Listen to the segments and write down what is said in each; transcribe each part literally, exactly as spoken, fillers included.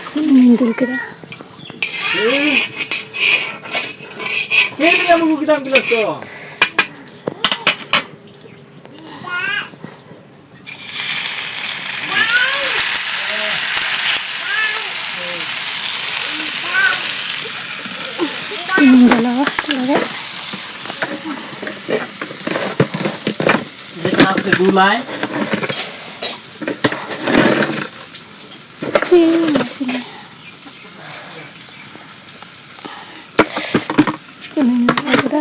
ᱥᱩᱱᱩᱢᱤᱧ ᱫᱩᱞ ᱠᱮᱫᱟ᱾ ᱪᱮᱫ ᱨᱮᱭᱟᱜ ᱟᱹᱜᱩ ᱠᱮᱫᱟᱢ ᱜᱤᱞᱟᱹᱥ ᱫᱚ? ᱤᱧ ᱰᱚᱞᱟᱣᱟ ᱞᱟᱜᱟᱜ᱾ ᱡᱮᱴᱟ ᱟᱯᱮ ᱫᱩᱞᱟᱭ᱾ ᱪᱮᱫ ᱤᱧ ᱤᱥᱤᱱᱟ? ᱪᱩᱞᱦᱟᱹᱧ ᱞᱟᱜᱟᱣ ᱠᱮᱫᱟ᱾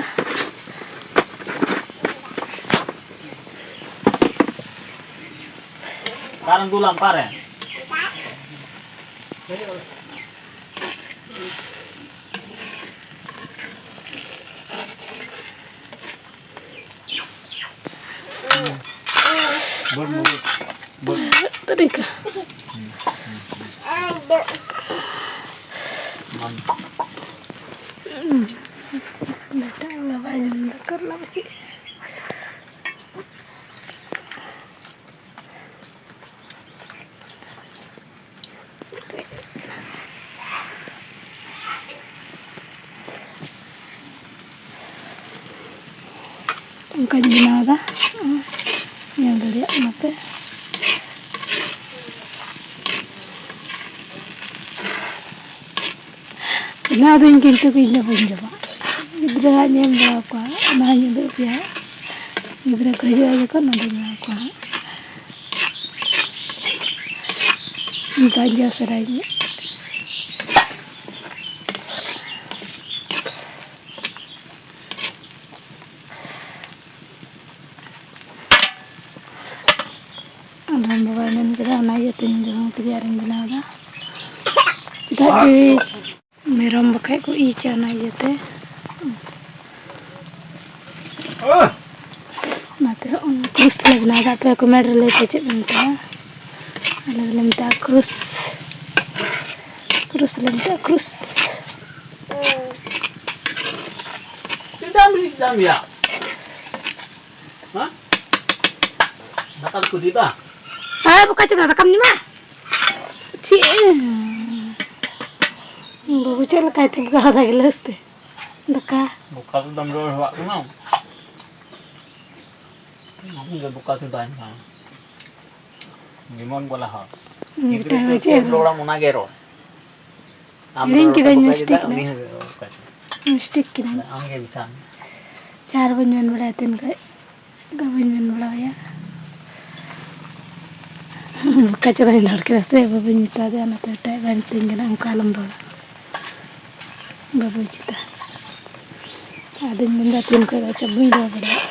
ᱚᱠᱟᱨᱮᱢ ᱫᱩᱞᱟᱢ, ᱚᱠᱟᱨᱮ? ᱵᱚᱞ, ᱵᱚᱞ, ᱵᱚᱞ᱾ ᱛᱟᱹᱨᱤᱠᱟ᱾ ᱵᱟᱝ᱾ ᱵᱮᱴᱟ ᱵᱟᱵᱟ ᱡᱚᱢ ᱫᱟᱠᱟ ᱨᱮᱱᱟᱜ ᱯᱟᱪᱮᱫ᱾ ᱚᱱᱠᱟᱧ ᱵᱮᱱᱟᱣ ᱮᱫᱟ, ᱧᱮᱞ ᱫᱟᱲᱮᱭᱟᱜ ᱠᱟᱱᱟ ᱯᱮ᱾ ᱵᱮᱱᱟᱣ ᱫᱟᱹᱧ, ᱠᱤᱱᱛᱩ ᱤᱧ ᱫᱚ ᱵᱟᱹᱧ ᱡᱚᱢᱟ᱾ ᱜᱤᱫᱽᱨᱟᱹ ᱦᱟᱸᱜ ᱧᱮᱞ ᱵᱟᱲᱟ ᱠᱚᱣᱟ, ᱚᱱᱟ ᱦᱚᱸᱧ ᱩᱫᱩᱜ ᱟᱯᱮᱭᱟ᱾ ᱜᱤᱫᱽᱨᱟᱹ ᱠᱚ ᱦᱤᱡᱩᱜᱼᱟ ᱡᱚᱠᱷᱚᱱ, ᱚᱸᱰᱮᱧ ᱮᱢᱟ ᱠᱚᱣᱟ ᱦᱟᱸᱜ᱾ ᱚᱱᱠᱟᱧ ᱡᱚᱢ ᱥᱟᱱᱟᱧᱟ᱾ ᱟᱫᱚ ᱵᱟᱵᱟᱭ ᱢᱮᱱ ᱠᱮᱫᱟ, ᱚᱱᱟ ᱤᱭᱟᱹᱛᱮ ᱤᱧ ᱫᱚ ᱦᱚᱸ ᱛᱮᱜᱮ ᱟᱨᱤᱧ ᱵᱮᱱᱟᱣ ᱮᱫᱟ᱾ ᱪᱮᱫᱟᱜ ᱡᱮ ᱢᱮᱨᱚᱢ ᱵᱟᱠᱷᱟᱡ ᱠᱚ ᱤᱪᱟ, ᱚᱱᱟ ᱤᱭᱟᱹᱛᱮ᱾ ᱚᱱᱟᱛᱮ ᱦᱚᱸ ᱠᱨᱩᱥ ᱞᱮ ᱵᱮᱱᱟᱣ ᱮᱫᱟ᱾ ᱟᱯᱮ ᱠᱚᱢᱮᱱᱴ ᱨᱮ ᱞᱟᱹᱭ ᱯᱮ, ᱪᱮᱫ ᱯᱮ ᱢᱮᱛᱟᱜᱼᱟ? ᱟᱞᱮ ᱫᱚᱞᱮ ᱢᱮᱛᱟᱜᱼᱟ ᱠᱨᱩᱥ᱾ ᱠᱨᱩᱥ ᱞᱮ ᱢᱮᱛᱟᱜᱼᱟ, ᱠᱨᱩᱥ᱾ ᱪᱮᱫᱟᱜ ᱮᱢ ᱨᱤᱫ ᱫᱟ ᱭᱟ? ᱦᱮᱸ? ᱫᱟᱠᱟ ᱠᱚ ᱨᱤᱫᱟ? ᱦᱮᱸ, ᱵᱚᱠᱟ ᱪᱮᱫᱟᱜ ᱫᱟᱠᱟᱢ ᱡᱚᱢᱟ? ᱪᱮᱫ ᱮᱢ ᱪᱮᱫ ᱞᱮᱠᱟᱭ ᱛᱤᱸᱜᱩ ᱟᱫᱟ ᱜᱤᱞᱟᱹᱥ ᱛᱮ ᱫᱟᱠᱟ? ᱵᱚᱠᱟ ᱛᱮ ᱫᱚᱢ ᱨᱚᱲ ᱦᱮᱣᱟᱜ ᱠᱟᱱᱟ᱾ ᱟᱢ ᱜᱮ ᱵᱚᱠᱟ ᱛᱮ ᱫᱟᱭ ᱠᱟᱱᱟ᱾ ᱡᱮᱢᱚᱱ ᱵᱚᱞᱟ ᱦᱚᱲ᱾ ᱩᱱᱤ ᱜᱤᱫᱽᱨᱟᱹ ᱢᱮᱛᱟᱭ ᱪᱮᱫ ᱠᱟᱱᱟ, ᱪᱮᱫ ᱮᱢ ᱨᱚᱲᱟ? ᱨᱚᱲᱟᱢ ᱚᱱᱟ ᱜᱮ ᱨᱚᱲ᱾ ᱟᱢ ᱦᱤᱲᱤᱧ ᱨᱚᱲ ᱠᱟᱹᱫᱟᱹᱧ, ᱠᱟᱛᱮ ᱢᱤᱥᱴᱮᱠ ᱩᱱᱤ ᱠᱟᱱᱟ᱾ ᱦᱚᱸ ᱨᱚᱲ ᱠᱟᱫᱟ᱾ ᱢᱤᱥᱴᱮᱠ ᱠᱟᱱᱟ᱾ ᱟᱢ ᱜᱮ ᱢᱮᱥᱟ ᱢᱮ᱾ ᱪᱟᱨ ᱵᱟᱹᱧ ᱢᱮᱱ ᱵᱟᱲᱟᱭᱟ ᱛᱤᱱ ᱠᱷᱚᱡ᱾ ᱫᱚ ᱵᱟᱹᱧ ᱢᱮᱱ ᱵᱟᱲᱟᱣᱟᱭᱟ᱾ ᱵᱚᱠᱟ ᱪᱮᱫᱟᱜ ᱤᱧ ᱨᱚᱲ ᱠᱮᱫᱟ ᱥᱮ ᱵᱟᱹᱧ ᱢᱮᱛᱟ ᱫᱮᱭᱟ, ᱚᱱᱟᱛᱮ ᱮᱴᱟᱜ ᱵᱟᱭ ᱢᱤᱛᱟᱹᱧ ᱠᱟᱱᱟ, ᱚᱱᱠᱟ ᱟᱞᱚᱢ ᱨᱚᱲᱟ᱾ ᱵᱟᱹᱵᱩᱭ ᱪᱮᱫᱟ᱾ ᱟᱫᱚᱧ ᱢᱮᱱᱫᱟ ᱛᱤᱱ ᱠᱷᱚᱡ ᱫᱚ ᱪᱮᱫ ᱵᱟᱹᱧ ᱨᱚᱲ ᱵᱟᱲᱟᱭᱟ᱾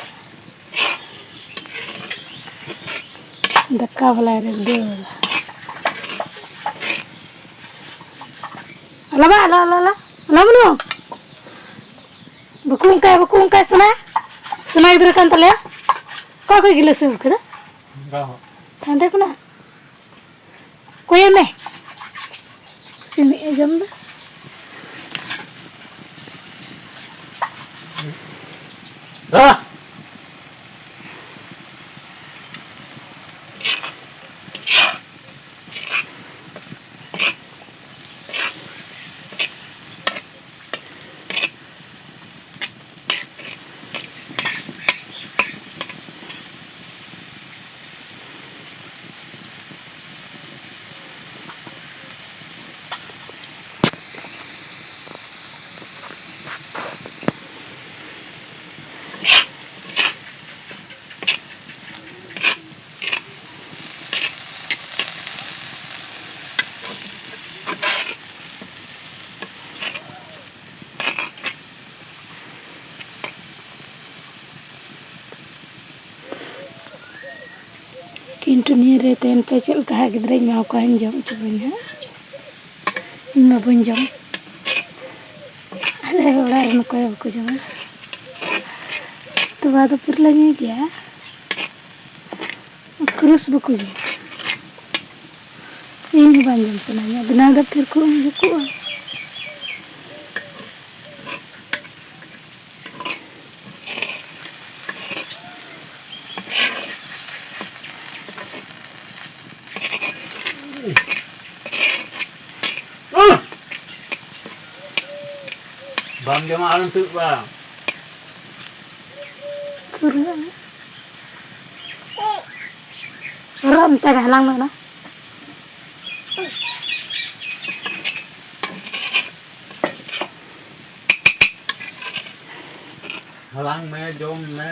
ᱫᱟᱠᱟ ᱵᱟᱞᱟᱭ ᱨᱮ ᱫᱟᱹᱲ᱾ ᱟᱞᱚ ᱵᱟ, ᱟᱞᱚ, ᱟᱞᱚ, ᱟᱞᱚ, ᱟᱞᱚ ᱵᱚᱱᱩ᱾ ᱵᱟᱠᱚ ᱚᱱᱠᱟᱭᱟ, ᱵᱟᱠᱚ ᱚᱱᱠᱟᱭᱟ, ᱥᱳᱱᱟ᱾ ᱥᱳᱱᱟ ᱜᱤᱫᱽᱨᱟᱹ ᱠᱟᱱ ᱛᱟᱞᱮᱭᱟ᱾ ᱚᱠᱟ ᱠᱷᱚᱡ ᱜᱤᱞᱟᱹᱥ ᱮ ᱟᱹᱜᱩ ᱠᱮᱫᱟ? ᱦᱟᱸᱰᱮ ᱠᱷᱚᱱᱟᱜ᱾ ᱠᱚᱭᱮ ᱢᱮ᱾ ᱥᱤᱢᱤᱡ ᱮ ᱡᱚᱢ ᱫᱟ᱾ ᱠᱤᱱᱛᱩ ᱱᱤᱭᱟᱹ ᱨᱮ ᱛᱟᱦᱮᱱ ᱯᱮ, ᱪᱮᱫ ᱞᱮᱠᱟ ᱦᱟᱸᱜ ᱜᱤᱫᱽᱨᱟᱹᱧ ᱮᱢᱟ ᱠᱚᱣᱟ, ᱤᱧ ᱡᱚᱢ ᱦᱚᱪᱚ ᱠᱚᱣᱟᱧ ᱦᱟᱸᱜ᱾ ᱤᱧ ᱢᱟ ᱵᱟᱹᱧ ᱡᱚᱢ᱾ ᱟᱞᱮ ᱚᱲᱟᱜ ᱨᱮᱱ ᱚᱠᱚᱭ ᱦᱚᱸ ᱵᱟᱠᱚ ᱡᱚᱢᱟ᱾ ᱛᱚᱣᱟ ᱫᱚ ᱯᱩᱨᱟᱹ ᱞᱮ ᱧᱩᱭ ᱜᱮᱭᱟ᱾ ᱠᱨᱩᱥ ᱵᱟᱠᱚ ᱡᱚᱢᱟ᱾ ᱤᱧ ᱦᱚᱸ ᱵᱟᱝ ᱡᱚᱢ ᱥᱟᱱᱟᱧᱟ᱾ ᱵᱮᱱᱟᱣ ᱫᱚ ᱯᱷᱤᱨ ᱠᱚ ᱩᱢ ᱡᱩᱠᱩᱜᱼᱟ᱾ ᱵᱟᱢ ᱡᱚᱢᱟ ᱟᱞᱚᱢ ᱥᱩᱨᱩᱜᱼᱟ᱾ ᱥᱩᱨᱩᱜᱼᱟ᱾ ᱟᱨᱚ ᱚᱱᱛᱮ ᱨᱮ ᱦᱟᱞᱟᱝ ᱢᱮ ᱚᱱᱟ᱾ ᱦᱟᱞᱟᱝ ᱢᱮ, ᱡᱚᱢ ᱢᱮ᱾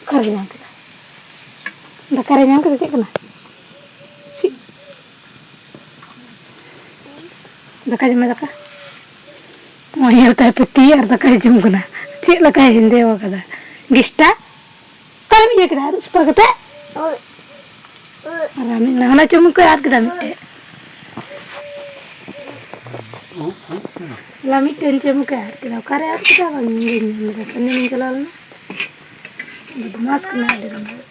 ᱚᱠᱟᱨᱮ ᱧᱟᱢ ᱠᱮᱫᱟ? ᱫᱟᱠᱟ ᱨᱮ ᱧᱟᱢ ᱠᱮᱫᱟ, ᱪᱮᱫ ᱠᱟᱱᱟ? ᱪᱮᱫ? ᱫᱟᱠᱟ ᱡᱚᱢ ᱢᱮ, ᱫᱟᱠᱟ᱾ ᱱᱚᱜᱼᱚᱭ ᱧᱮᱞ ᱛᱟᱭ ᱯᱟᱹᱛᱤ ᱟᱨ ᱫᱟᱠᱟᱭ ᱡᱚᱢ ᱠᱟᱱᱟ᱾ ᱪᱮᱫ ᱞᱮᱠᱟᱭ ᱦᱮᱸᱫᱮᱣ ᱠᱟᱫᱟ᱾ ᱜᱮᱥᱴᱟ? ᱚᱠᱟᱨᱮᱢ ᱤᱭᱟᱹ ᱠᱮᱫᱟ? ᱟᱹᱨᱩᱵ ᱥᱟᱯᱷᱟ ᱠᱟᱛᱮ? ᱟᱨ ᱢᱤᱫ ᱦᱟᱱᱟ ᱪᱩᱢᱩᱠ ᱠᱚᱭ ᱟᱫ ᱠᱮᱫᱟ ᱢᱤᱫᱴᱮᱡ᱾ ᱦᱚᱞᱟ ᱢᱤᱫᱴᱮᱱ ᱪᱩᱢᱩᱠ ᱮ ᱟᱫ ᱠᱮᱫᱟ᱾ ᱚᱠᱟᱨᱮ ᱟᱫ ᱠᱮᱫᱟ? ᱵᱟᱝ ᱤᱧ ᱵᱟᱹᱧ ᱧᱟᱢ ᱞᱮᱫᱟ᱾ ᱥᱟᱺᱜᱤᱧ ᱤᱧ ᱪᱟᱞᱟᱣ ᱞᱮᱱᱟ᱾ ᱵᱚᱫᱢᱟᱥ ᱠᱟᱱᱟ ᱟᱹᱰᱤ ᱨᱟᱸᱜᱟᱣ᱾